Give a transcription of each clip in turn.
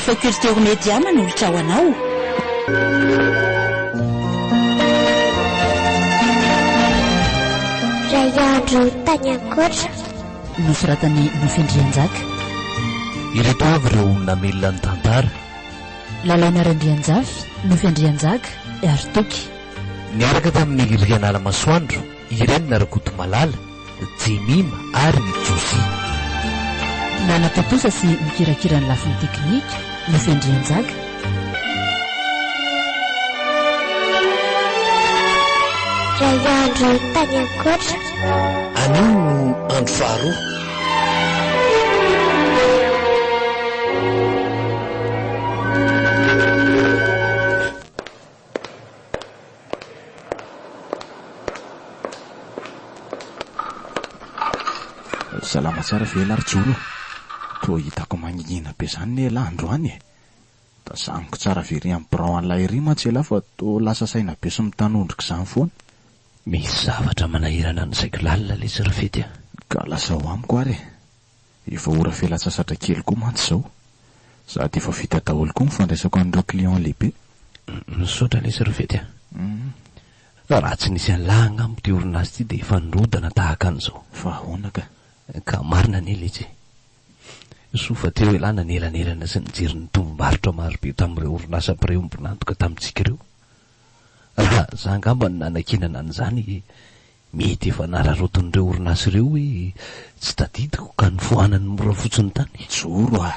Info Culture Média manolotra ho anao. Ray andro tany ankoatra. Nosoratan'i Nofy Andrianjaka. Ireto avy ireo namelona ny tantara. Lalaina Randrianjafy, Nofy Andrianjaka ary Toky. Niaraka tamin'i Rianala Masoandro, Irène Rakotomalala, Jemima ary Josie. Nanatontosa sy nikirakira ny lafiny teknika, Nofy Andrianjaka. Ray andro tany ankoatra. Anio no andro faharoa. Salama tsara ve elah ry Joro a? Toa hitako mangingina be zany ne elah androany e! Tazaniko tsara avy ery amin'ny birao an'lah ery mantsy elah fa toa lasa saina be sy mitanondrika izany foana. Misy zavatra manahirana ny saiko lalina lesy ry Fety a! Ka lazao amiko ary e! Efa ora fialantsasatra kely koa mantsy izao. Sady efa vita daholo koa ny fandraisako an'ireo clients lehibe. Misaotra lesy ry Fety a! Raha tsy nisy an'lah angamba ity orinasa ity dia efa nirodana tahaka an'izao. Fa ahoana ka? Ka marina anie letsy e! Soa fa teo elah nanelanelana sy nijery ny tombom-barotra marobe tamin'ireo orinasa mpiray ombon'antoka tamintsika ireo. Raha za angamba no nanakianana an'izany, mety efa nararaotin'ireo orinasa ireo hoe tsy tadidiko ka nofoanany mora fotsiny tany. Joro a!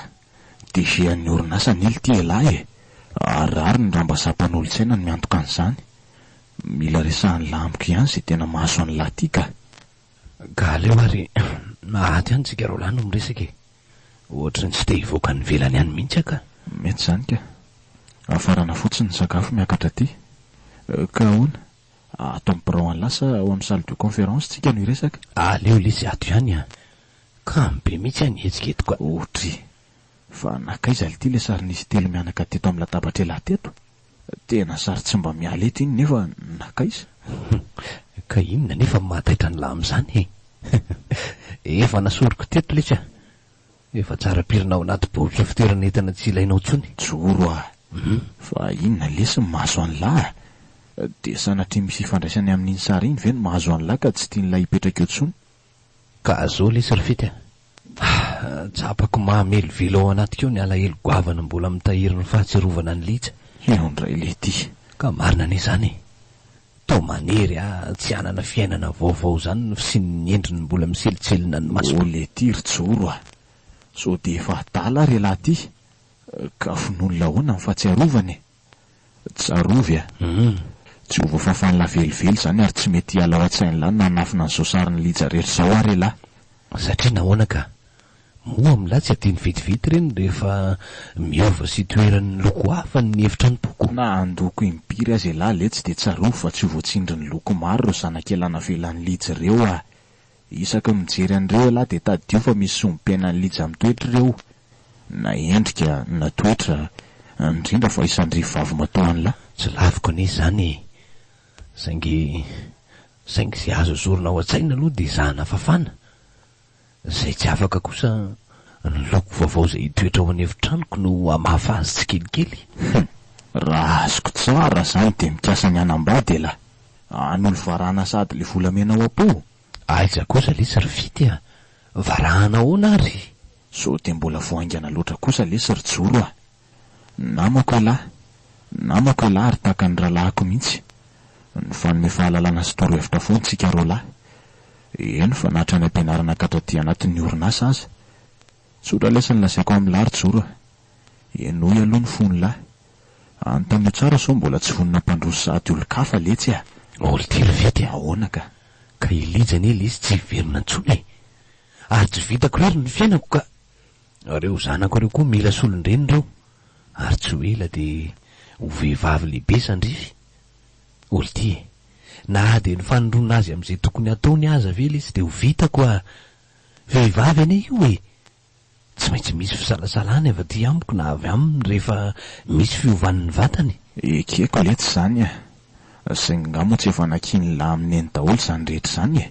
DG an'ny orinasa anie lty elah e! Ary rariny raha mba za mpanolotsaina no miantoka an'izany. Mila resahan'lah amiko ihany izay tena mahazo an'lah ty ka! Ka aleo ary ato ihany tsika roalahy no miresaka e! Ohatry ny tsy te hivoaka any ivelany any mihitsy aho ka! Mety izany ka! Hafarana fotsiny ny sakafo miakatra aty. Ka ahoana? Ato amin'ny birao an'lah sa ao amin'ny salle de conférence tsika no hiresaka? Aleo lesy ato ihany an! Kamo be mihitsy aho ny hetsika eto ka! Ohatry! Fa nankaiza lty ilay sary nisy telo mianaka teto amin'ny latabatr'elah teto? Tena sary tsy mba miala eto iny nefa nankaiza? Ka inona anefa no mahataitra an'lah amin'izany e? Efa nasoriko teto lesy a! Efa tsara pirina ao anaty baoritra fitoerana entana tsy ilainao intsony. Joro a! Fa inona lesy ny mahazo an'lah a? Dia sanatria misy ifandraisany amin'iny sary iny ve ny mahazo an'lah ka tsy tian'lah hipetraka eo intsony? Ka zao lesy ry Fety a! Tsapako mahamelovelo ao anatiko ao ny alahelo goavana mbola mitahiry ny fahatsiarovana an'i Lija. Eo indray leity. Ka marina anie izany e! Toa manery ahy tsy hanana fiainana vaovao izany ny fisian'ny endriny mbola miselitselina ny masoko. O leity ry Joro a! Sao dia efa adala ary ialahy ity? Ka fon'olona ahoana ny fahatsiarovana e? Tsarovy a! Tsy ho voafafan'lah velively izany ary tsy mety hiala ao an-tsain'lah ny nanafina an'izao sarin'i Lija rehetra izao ary elah. Satria nahoana ka? Moa amin'lah tsy adino vetivety ireny rehefa miova sy toeran'ny loko hafa ny hevitra ny toko? Na handoko impiry aza elah letsy dia tsarovy fa tsy ho voatsindrin'ny loko maro ireo zanak'elah navelan'i Lija ireo a! Isaky ny mijery an'ireo ialahy dia tadidio fa misy sombim-piainan'i Lija mitoetra ireo, na endrika na toetra, indrindra fa i Sandrivy vavimatoa an'lah. Tsy laviko anie izany e! Saingy, saingy izay azo esorina ao an-tsaina aloha dia ezahana fafana. Izay tsy afaka kosa, ny loko vaovao izay hitoetra ao an'efitranoko no hamafa azy tsikelikely. Hum! Raha azoko tsara izany dia mikasa ny hanambady elah. Hanolo varahana sahady ilay volamena ao am-po? Aiza kosa lesy ry Fity a! Varahana ahoana ary? Sao dia mbola vao haingana loatra kosa lesy ry Joro a! Namako ialahy, namako ialahy ary tahaka ny rahalahiko mihitsy. Nifanome fahalalana sy torohevitra foana isika roalahy. Eny fa na hatrany am-pianarana ka hatraty anatin'ny orinasa aza. Tsotra lesy ny lazaiko amin'lah ry Joro a! Henoy aloha ny fon'lah. Anontanio tsara sao mbola tsy vonona hampandroso sahady olon-kafa letsy a! Olty ry Fety a! Ahoana ka? Ka i Lija anie lesy tsy hiverina intsony e! Ary tsy vitako irery ny fiainako ka! Ireo zanako ireo koa mila solon-dreny ireo, ary tsy ho ela dia ho vehivavy lehibe Sandrify. Olty e! Na dia ny fanindroana azy amin'izay tokony hataony aza ve lesy dia ho vitako a! Vehivavy anie io e! Tsy maintsy misy fisalasalana avy aty amiko na avy aminy rehefa misy fiovan'ny vatany. Ekeko letsy izany a! Saingy nga moa tsy efa nakian'lah amin'i Neny daholo izany rehetra izany e!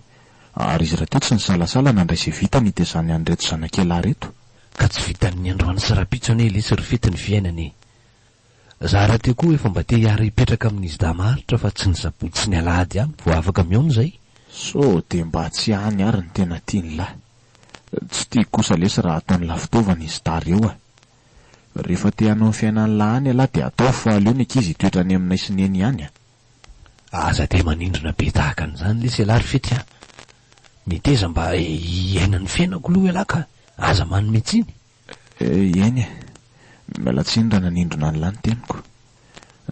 Ary izy rahateo tsy nisalasala nandray izay vitany hitezany an'ireto zanak'ialahy ireto. Ka tsy vitan'ny androany sy rahampitso anie lesy ry fety ny fiainana e! Za rahateo koa efa mba te hiara-hipetraka amin'izy dahy maharitra fa tsy ny sabotsy sy ny alahady ihany vao afaka mihaona izay. Sao dia mba tsy any ary ny tena tian'lah. Tsy tiako kosa lesy raha ataon'lah fitaovana izy dahy reo a. Rehefa te hanao ny fiainan'lah any ialahy dia ataovy fa aleo ny ankizy hitoetra any aminay sy neny ihany a. Aza dia manindrona be tahaka an'izany lesy ialahy ry Fety a! Meteza mba hiaina ny fiainako aloha ialahy ka! Aza manome tsiny. Eny e! Miala tsiny raha nanindrona an'lah ny teniko.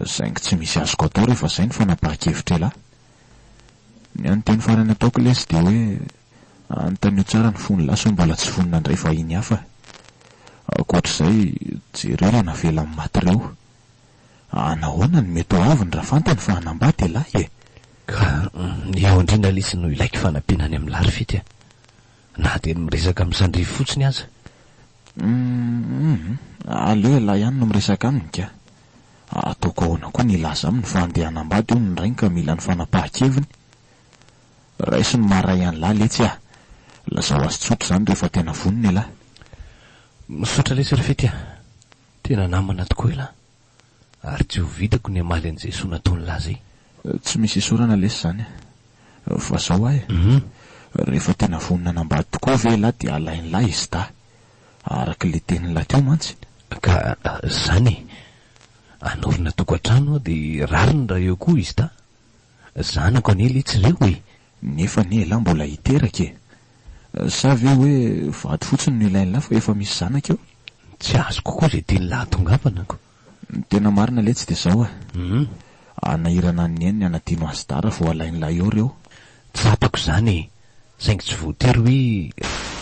Saingy tsy misy azoko atao rehefa izay ny fanapahan-kevitr'ialahy. Ny hany teny farany ataoko lesy dia hoe anontanio tsara ny fon'lah sao mbola tsy vonona handray vahiny hafa. Ankoatr'izay, jereo ireo navelan'ny maty ireo. Nahoana no mety ho avy ny raha fantany fa hanambady ialahy e? Ka eo indrindra lesy no ilaiko fanampiana any amin'lah ry Fety a! Na dia ny miresaka amin'i Sandrivy fotsiny aza. Humm, aleo ialahy ihany no miresaka aminy ka. Ataoko ahoana koa ny hilaza aminy fa handeha hanambady hono ny rainy ka mila ny fanapahan-keviny. Raiso ny maha ray an'lah letsy ah! Lazao azy tsotra izany rehefa tena vonona ialahy. Misaotra lesy ry Fety ah! Tena namana tokoa ialahy. Ary tsy ho vitako ny hamaly an'izay soa nataon'lah zay. Tsy misy isaorana lesy izany ah! Fa zao aho e! Rehefa tena vonona hanambady tokoa ve ialahy dia alain'lah izy dahy. Araka ilay tenin'lah teo mantsy. Ka zany e! Hanorina tokantrano aho dia rariny raha eo koa izy dahy. Zanako anie letsy ireo e! Nefa anie elah mbola hiteraka e! Sa ve hoe vady fotsiny no ilain'lah fa efa misy zanaka eo? Tsy azoko koa izay tian'lah hatongavana ko. Ny tena marina letsy dia zao e! Hanahirana an'i Neny ny hanadino azy dara vao alain'lah eo reo. Tsapako izany e! Saingy tsy voatery hoe.